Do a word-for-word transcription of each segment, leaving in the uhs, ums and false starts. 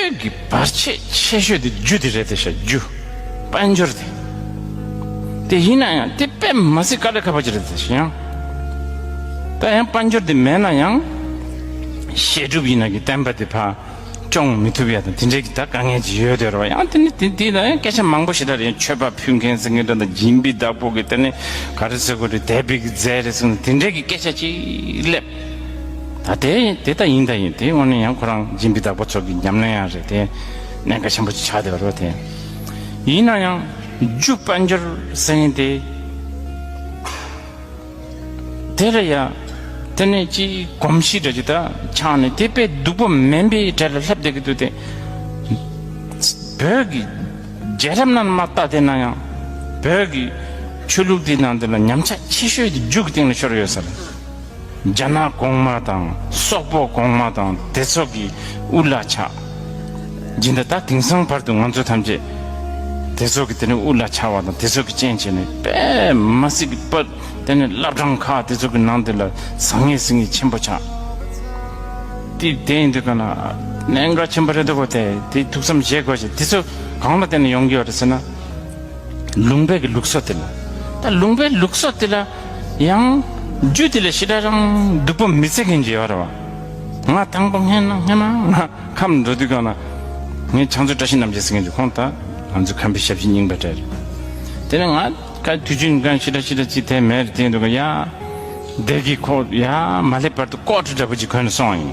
ཆོས་ཀྱི་བར་ཆད་ཆེ་ཤོས་དེ་རྒྱུ་དེ་རེད་དེ་ཤ་རྒྱུ། དཔལ་འབྱོར་དེ། དེ་ཡིན་ན་ཡང་དེ་དཔེ་མ་སྲིད་དཀའ་ལས་ཁག་པ་ཅིག་རེད་དེ་ཤ་ཡང་། ད་ཡང་དཔལ་འབྱོར་དེ་མེད་ན་ཡང་། བཤད་སྒྲུབ་ཡིན་ན་གི་བསྟན་པ་དེ་ཕར་སྐྱོང་མི་ཐུབ་ཡ་དང་དེ་འདྲའི་གི་ད་དཀའ་ངལ་ཅིག་ཡོད་དེ་རེད་བ། ཡང་དེ་ནི་དེ་དེ་ལ་ཡང་སྐད་ཆ་མང་པོ་ཞིག་ད་རེད། ཡང་མཆོད་པ་ཕུལ་མཁན་ཟེར་མཁན་འདྲ་དང་སྦྱིན་པའི་བདག་པོ་གི་དེ་ནི་ག་རེ་ཟེར་དགོས་རེད། དད་པའི་གི་རྫས་རེད་ཟེར་ན་དེ་འདྲའི་གི་སྐད་ཆ་ཅིག་སླེབས། ད་དེ་དེ་ད་ཡིན་ད་ཡིན། དེ་དངོས་གནས་ཡང་ཁོ་རང་སྦྱིན་པའི་བདག་པོ་ཚོ་གི་ཉམས་ལེན་ཡང་རེད། དེ་གནད་འགག་ཆེན་པོ་ཅིག་ཆགས་བསྡད་པ་རེད་བ། དེ་ཡིན་ན་ཡང་རྒྱུ་དཔལ་འབྱོར་ཟེར་མཁན་དེ། དེ་ལ་ཡ། དེ་ནས་ཅིག་གོམས་གཤིས་འདྲ་ཅིག་ད་ཆགས་ནས་དེ་དཔེ་སྡུག་པོ་མིན་པའི་གྲས་ལ་སླེབས་བསྡད་ཀྱི་འདུག་སྟེ། བོད་ཀྱི་རྒྱལ་རབས་ནང་མ་ལྟ་བསྡད་ན་ཡང་། བོད་ཀྱི་ཆོས་ལུགས་འདི་ནང་དེ་ལ་ཉམས་ཆག་ཆེ་ཤོས་དེ་རྒྱུ་གི་སྟེང་ལ་ཤོར་ཡོད་ས་རེད། རྒྱ་ནག་གོང་མ་དང་སོག་པོ་གོང་མ་དང་དེ་ཚོ་གི་དབུ་བླ་ཆགས། སྦྱིན་བདག་ད་དེང་སང་བར་དུ་ང་ཚོ་ཐམས་ཅད་དེ་ཚོ་གི་དེ་ནས་དབུ་བླ་ཆགས་པ་དང་དེ་ཚོ་གི་རྐྱེན་བྱས་ནས་དཔེ་མ་སྲིད་ཀྱི་དཔའ། དེ་ནས་བླ་བྲང་ཁག་དེ་ཚོ་གི་ནང་དེ་ལ་བཟང་ངན་ཟིང་ངེ་ཆེན་པོ་ཆགས། དེ་དེ་ཡིན་དུས་ག་ན་གནད་འགག་ཆེན་པོ་རེད་འདུག་གོ། དེ་དེ་ཐུགས་བསམ་བཞེས་དགོས་ཤིང་། དེ་ཚོ་གང་ལ་བརྟེན་ནས་ཡོང་གི་ཡོད་རེད་ཟེར་ན། ལུང་པའི་གི་ལུགས་སྲོལ་དེ་ལ། ད་ལུང་པའི་ལུགས་སྲོལ་དེ་ལ་ཡང་རྒྱུ་དེ་ལ་ཞེ་དྲག་རང་སྡུག་པོ་མི་བརྩི་མཁན་ཅིག་ཡོད་རེད་བ། ང་དང་པོ་སྔན་ན་སྔན་མ་ང་ཁམས་འགྲོ་དུས་གང་ན་ངས་ཕྱག་མཛོད་བཀྲ་ཤིས་རྣམ་རྒྱལ་ཟེར་མཁན་ཅིག་ཁོང་ད་ང་ཚོ་ཁམས་པའི་ཞབས་ཕྱི་རྙིང་པ་གྲས་རེད། དེ་ནས་ང་ཁ་དུས་ཆུང་གང་ཞེ་དྲག་ཞེ་དྲག་ཅིག་དེ་མེད་རེད། དེ་འདུག་ག་ཡ། སྡེ་དགེ་ཁོ་ཡ་མ་སླེབས་བར་དུ་ཀོ་ཊི་འདྲ་པོ་ཅིག་གོན་ནས་སོང་ཡིན།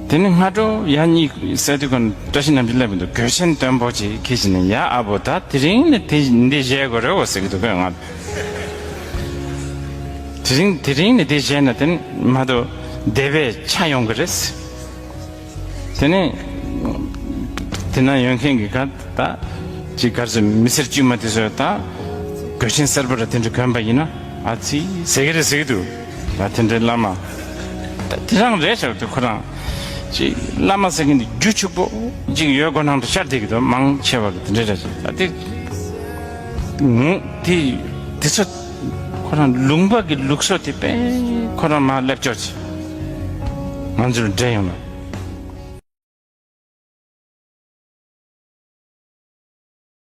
དེ་ནས་སྔ་དྲོ་ཡ་གཉིད་སད་དུས་ག་ན་བཀྲ་ཤིས་རྣམ་རྒྱལ་སླེབས་འདུག་གོས་ཆེན་སྟོན་པོ་ཅིག་ཁྱེར་ཕྱིན་ནས། ཡ་ཨ་བོ་ད་དེ་རིང་ནས་དེ་འདི་བཞེས་དགོས་རེད་འོ་ཟེར་གྱི་འདུག་ག་ང་། དེ་རིང་དེ་རིང་ནས་དེ་བཞེས་ན་དེ་ནས་མ་གཏོགས་སྡེ་པའི་ཆ་ཡོང་གི་རེད། དེ་ནས་དེ་ན་ཡོད་མཁན་གྱི་ག་ད་ཅིག་གར་སོ་མི་སེར་དཀྱུས་མ་དེ་ཚོས་ད་གོས་ཆེན་སེར་པོ་ར་དེ་འདྲ་གོན་པ་ཡིན་ན་ཨ་ཙི་ཟེར་གི་རེད་ཟེར་གི་འདུག་ད་དེ་འདྲའི་བླ་མ་ད་དེ་རང་རེད་ཤག་དེ་ཁོ་རང་ཅིག་བླ་མ་ཟེར་མཁན་དེ་རྒྱུ་ཕྱུག་པོ་ཅིག་ཡོད་དགོས་སྣང་དུ་ཤར་བསྡད་ཀྱི་འདུག་མང་ཆེ་བ་གི་དེ་འདྲ་རེད་ཤག་ད་དེ་ངོ་དེ་དེ་ཚོ་ཁོ་རང་ལུང་པ་གི་ལུགས་སྲོལ་དེ་དཔེ་ཁོ་རང་མ་སླེབས་ཅོག་ཅིག་ང་ཚོར་འདྲེན་ཡོང་ན།